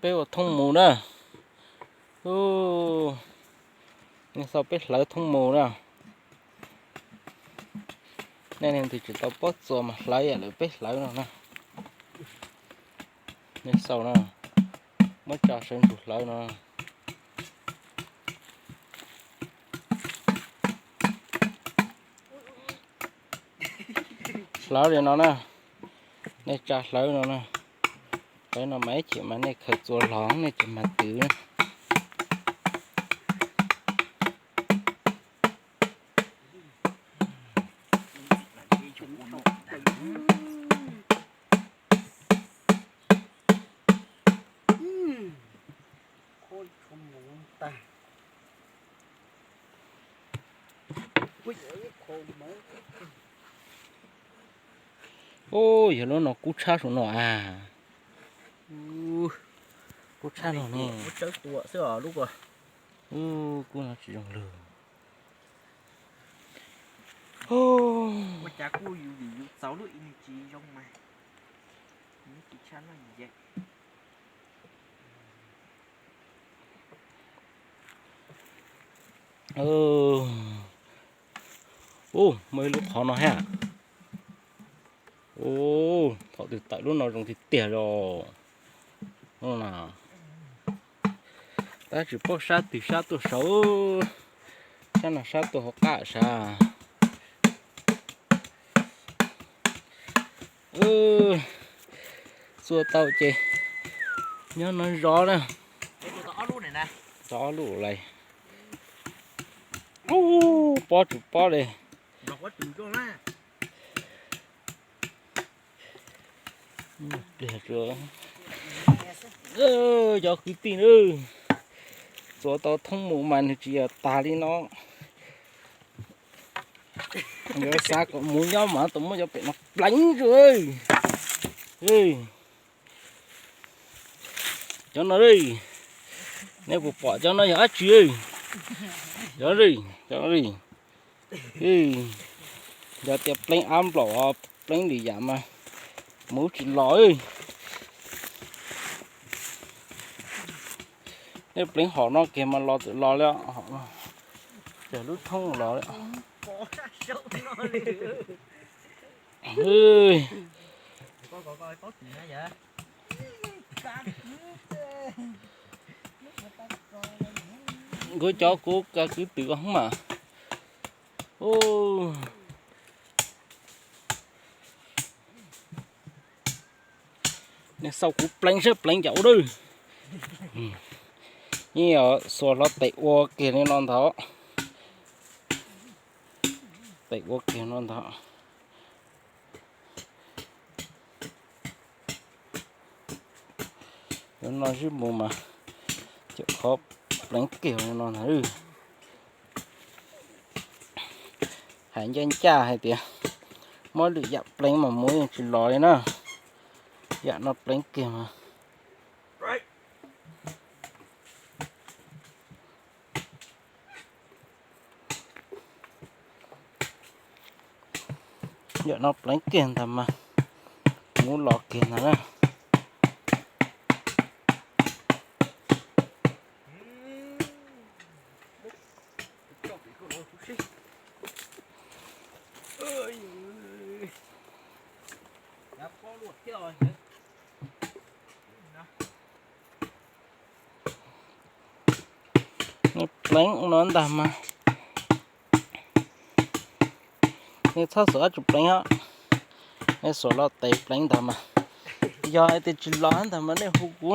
Peb ua thoob mus na. Ub, nej xauj peb hlawv thoob mus na. Nej leej twg tsis tau paub txuas mas hlawv yam lawv peb hlawv no na. Nej xauj na, muab tsa sawv ntsug hlawv no. Hlawv li no na, nej tsa hlawv no na. Hlawv no mas ib chim mas nej khaws txuas los nej tsis mag twv. Ub, yog lub no kub tshaj saum no a. Kub tshaj no ne. Ub, kub no tsis zoo lug. Ua cas kuj yus vim yus txaus lub i ne tsis zoo mas. Nws tsis tshaj loj yam. Ub, muaj ib lub qhov no thiab. Ub, thaum twg tawm lub no zoo tiag tiag los. Tab tsis paub sab twg sab tuaj saud, sab no sab tuaj hauv qab sav. Txua tau ces nyob no zov na. Tau ob lub lais. Ub, pob tsis pob li. Pliag, cov kwv tij na, txuas tau thoob mus mas nws tsis yog tag li no. Yuav xav kom mus nyob mas tau muab cov pem no pleev tsuj. Cov no, nej puas pom cov no yog dab tsi? Cov, cov, yog tias pleev ab nplaum, pleev lwm yam mas mus tsis los. Nej pleev hom no kiag mas los txawm los li, cog lub thoob los li. Kuv cov kuv ka kwv twm mas. Nej xauj kuv pleev saib pleev cas ua dab. Yeej xuas hlo tes ua kiag li no ntag. Tes ua kiag no ntag. Yuav no sib mus mas cov qhov pleev kiag li no ntag. Hais ncaj ncaj hais tias muab lwm yam pleev mas mus yeej tsis los li na. Yam no pleev kiag mas. Yam no pleev kiag ntag mas mus los kiag ntag na. Pleev no ntag mas nej txhob xuas dab tsi pleev os. Nej xuas hlo tes pleev ntag mas. Yog hais tias tsis los ntag mas nej hu kuv.